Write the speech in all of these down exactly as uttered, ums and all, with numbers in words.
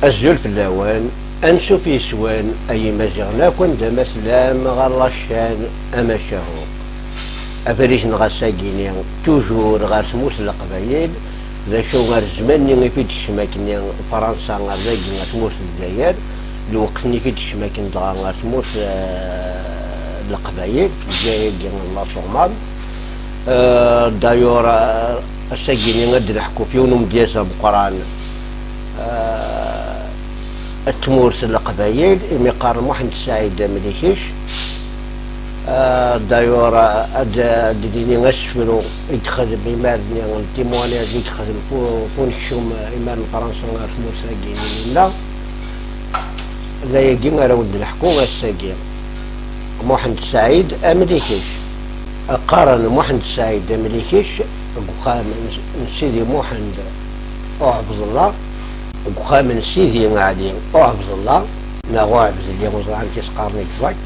Azul fell-awen, ansuf yes-wen ay Imaziɣen akk anda ma tellam ɣer la chaîne Amacahu. Abrid-nneɣ ass-agi-ni, toujours ɣer tmurt n Leqbayel, d acu ɣer zzman-nni i fi d-tekcem akkenni Fransa ɣer dagi ɣer tmurt n Lezzayer, lweqt-nni i fi d-tekcem akken dɣa ɣer tmurt, eh, n Leqbayel, tezga-yagi n la Somme. Eh, d'ailleurs, eh, ass-agi-ni ad d-neḥku f yiwen umedyaz ameqqran, eh, n tmurt n Leqbayel, imi qqaren Muḥend Saɛid Amlikec. Eh, d'ailleurs, eh, ad, ad d-nini asefru i yexdem imar-nni, n témoignage i yexdem fu, fu unekcum, eh, imar n Fransa ɣer tmurt-agi-ni nella. D ayagi ara wen-d-neḥku ass-agi. Muḥend Saɛid Amlikec. Qqaren Muḥend Saɛid Amlikec deg uxxam n, n Sidi Muḥend Uɛebdellah, deg uxxam n Sidi Ɛli Uɛebdellah, neɣ Uɛebdelli, ur ẓriɣ amek i s-qqaren exact,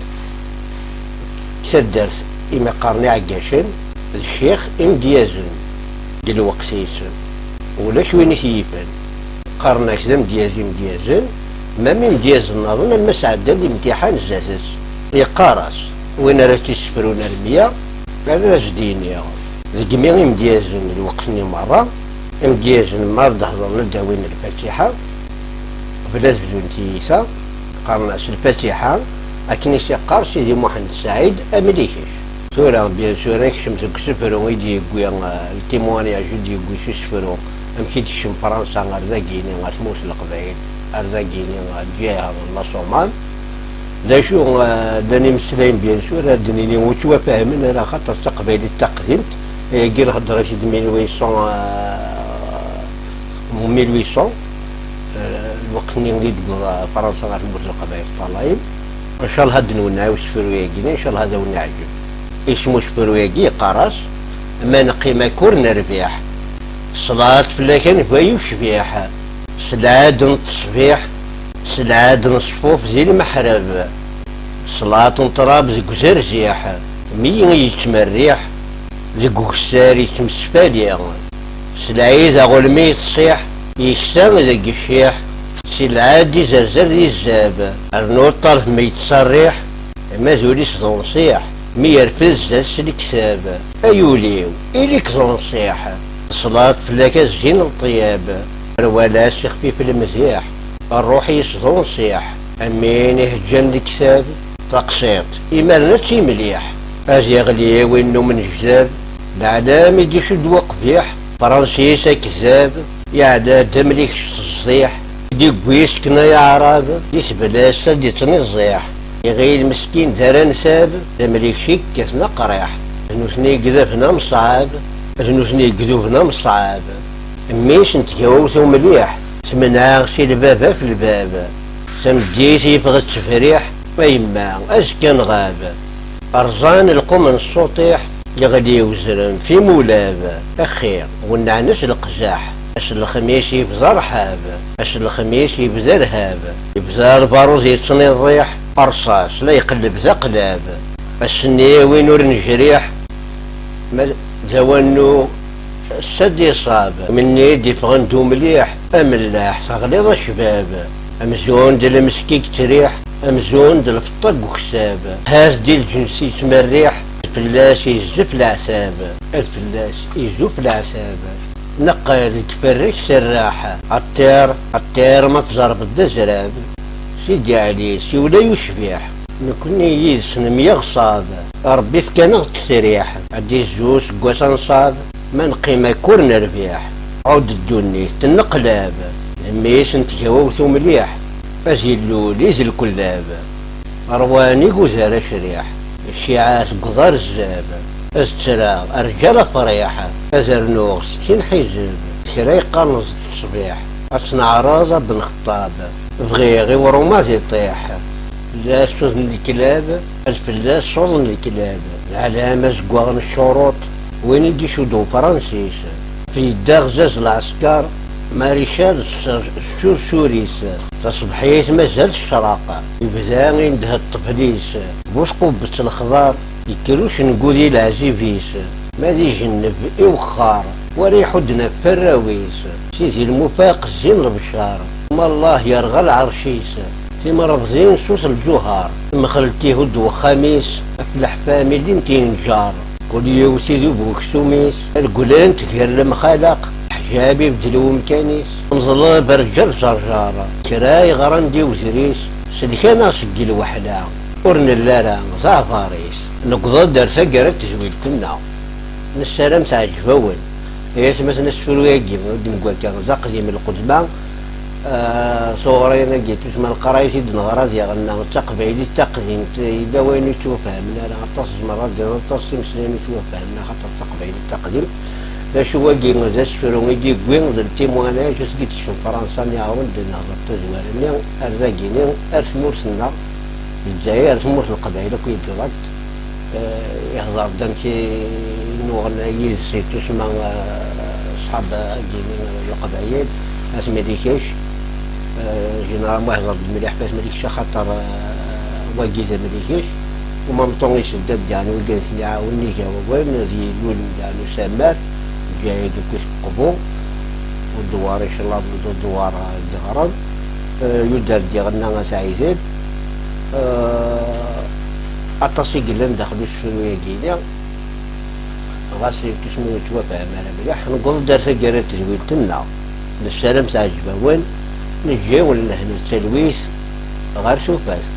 deg taddart imi qqaren Iɛeggacen, d ccix imedyazen deg lweqt-is. Ulac win i t-yifen. Qqaren-ak d amedyaz imedyazen, ma mi imedyazen nniḍen alma sɛeddan limtiḥan zdat-s. Yeqqar-as, win ara tt-issefrun ar meyya, ad as-d-iniɣ, deg mi imedyazen lweqt-nni merra, imedyazen mi ara d-hedren ad d-awin lfatiḥa, qbel ad bdun tiyita, qqaren-as lfatiḥa, akken i s-iqqar Sidi Muḥend Saɛid Amlikec. Tura, bien sûr, ad nekcem deg usefru i d-yewwi, eh, le témoignage i d-yewwi s usefru, amek i d-tekcem Fransa ar dagini, ar tmurt n Leqbayel, ar dagini, ar lǧiha n la Somme. D acu, eh, llan imeslayen, bien sûr, ad d-nini ur ttwafahmen ara, axaṭer d taqbaylit taqdimt, ayagi lhedra-k d mille huit cents, eh, mille huit cents, eh, lweqt-nni i d-tewweḍ Fransa ɣer tmurt n Leqbayel ṭṭalayen. Ncallah ad d-nwenneɛ i usefru-yagi, ncallah ad awen-iɛǧeb. Isem usefru-yagi yeqqar-as: Ma neqqim akk ur nerbiḥ. Ṣṣlaḥ fell-ak a nbɣa ucbiḥ. S lɛad n ttesbiḥ, s lɛad n ṣṣfuf di lmeḥreb. Ṣṣlaḥ n ṭṭrab deg uzerziḥ, mi yettmerriḥ, deg ukessar yettemsfali. S lɛid aɣulmi yettṣiḥ, yeksa deg cciḥ, si lɛad izerzer di zzab, rnu ṭṭerf mi yettṣerriḥ, ma d ul-is d unṣiḥ, mi yerfed zdat-s lektab. Ay ul-iw, ili-k d unṣiḥ, ṣṣlaḥ fell-ak a zzin n ṭṭyab, ar walas ixfif lemdiḥ, rruḥ-is d unṣiḥ, am win iheǧǧan lektab. Taqsiṭ, imaren ad tt-imliḥ. Ad iɣli win n umenjzab, leɛlam i d-icudd weqbiḥ, Fransis akezzab, iɛla-d amlik s teẓẓiḥ, i d-iwwi sken ay aɛrab, di teblas ad d-ittniẓiḥ. Iɣil meskin d ara nsab, d amlik i yekkaten aqriḥ. D nutni i idafn amṣɛab, d nutni i iduben amṣɛab. Mmi-s n tgawawt umliḥ, temneɛ si lbab af lbab. Tameddit yeffeɣ-d tefriḥ, a yemma, azekka nɣab. Rẓan lqum n ṣṣuṭiḥ, yeɣli uzrem f imulab. Axir, wenneɛen-as leqzaḥ. Ass n lexmis yebda rrḥab, ass n lexmis yebda rrhab. Yebda lbarud yettniḍiḥ, rṣaṣ la iqelleb d aqlab. Ass-nni win ur nejriḥ, ma d awannu s ad d-iṣab. Menni d-iffɣen d umliḥ, amellaḥ, teɣliḍ a cbab. Amzun d lemski i yettriḥ, amzun d lfeṭṭa deg uksab. Hat di lǧens yettmerriḥ, ad fell-as izuf leɛtab, ad fell-as izuf leɛtab. Neqqel deg ferrek serraḥ, aṭṭir, aṭṭir ma tẓerbeḍ d azrab. Sidi Ɛli, siwel ay ucbiḥ. Nekni yid-s nemyeɣṣab, Ṛebbi fkan-aɣ-d ttesriḥ. Ad d-izzu seg wass anṣab, ma neqqim akk ur nerbiḥ. Ɛudd ddunit tenneqlab, d mmi-s n tgawawt umliḥ. Azillul i d lkullab, ṛwan igudar acriḥ. Cciɛa seg uḍar zzab, ad ttreɣ rǧal afriḥ. Ad rnuɣ settin ḥizeb, kra yeqqaren d ttesbiḥ. Ad tt-neɛreḍ a Ben Xeṭṭab, bɣiɣ i uṛuma ad iṭiḥ. Fell-as uḍen n leklab, ad fell-as uḍen n leklab. Leɛlam azeggaɣ n ccuruṭ, win i d-icudd ufransis. Fi yedda ɣzaz lɛesker, marical s, s ursur-is. Taṣebḥit mazal tecraq, yebda indeh ṭṭbel-is. Bu tqubbet lexḍer, yekker ucengu di leɛzib-is. Ma d ijenneb iwexxer, wara iḥudden ɣef warraw-is. Sidi lmufaq zzin lebcar, Ma Allah yerɣa lɛerc-is, timrebḍin s us lǧuher, mxelt ihudd wexxam-is, ɣef leḥfam i lint yenǧer, kul yiwet idub weksum-is, rgulent gar lemxalaq, leḥjab ibeddel wemkan-is, meẓleb rǧa lǧerǧer, kra yeɣran di wezris, selkan-aɣ seg lweḥla, ur nelli ara d aɛbar-is, newweḍ-d ar taggara n tezwilt-nneɣ, nessaram teɛǧeb-awen. Ay atmaten, asefru-agi ur d-negga akka, d aqdim lqedma. Ah, s uɣrin-agi n tussma n leqrayet i d-neɣra diɣen, d taqbaylit taqdimt, yella wayen ur ttwafhamen ara, aṭas tzemreḍ ad d-tiniḍ aṭas timeslayin ur ttwafhamen, axaṭer d taqbaylit taqdimt. D acu wagi? D asefru i d-yewwi, d ltimwanaj, asgi d-tekcem Fransa, n iɛawen-d ad nehḍer tazwara-nni, ar dagi-nni, ar tmurt-nneɣ, Lezzayer, ar tmurt n Leqbayel akk i d-iḍaq. Eh, ihḍer-d amek i nuɣen yid-s i tussma, eh, ṣṣḥab-agi-nni n Leqbayel, At Mlikec. Eh, généralement ihḍer-d mliḥ f At Mlikec, axaṭer, eh, wagi d Amlikec. Umamṭu isedda-d, yeɛni, wigad i ten-iɛawnen, iga wawal, ad ilulen, yeɛni, usammar, Lezzayer d ukis n Qbu, udewwar iclaḍen d udewwar, eh, yeɣran. Eh, yuder-d iɣenna At Ɛidel. Eh, aṭas i yellan daxel usefru-agi-ni, ɣas tusmi ur yettwafham ara mliḥ. Newweḍ-d ar taggara n tedwilt-nneɣ, nessaram teɛǧeb-awen, neǧǧa-awen lehna d talwit ɣer tufat.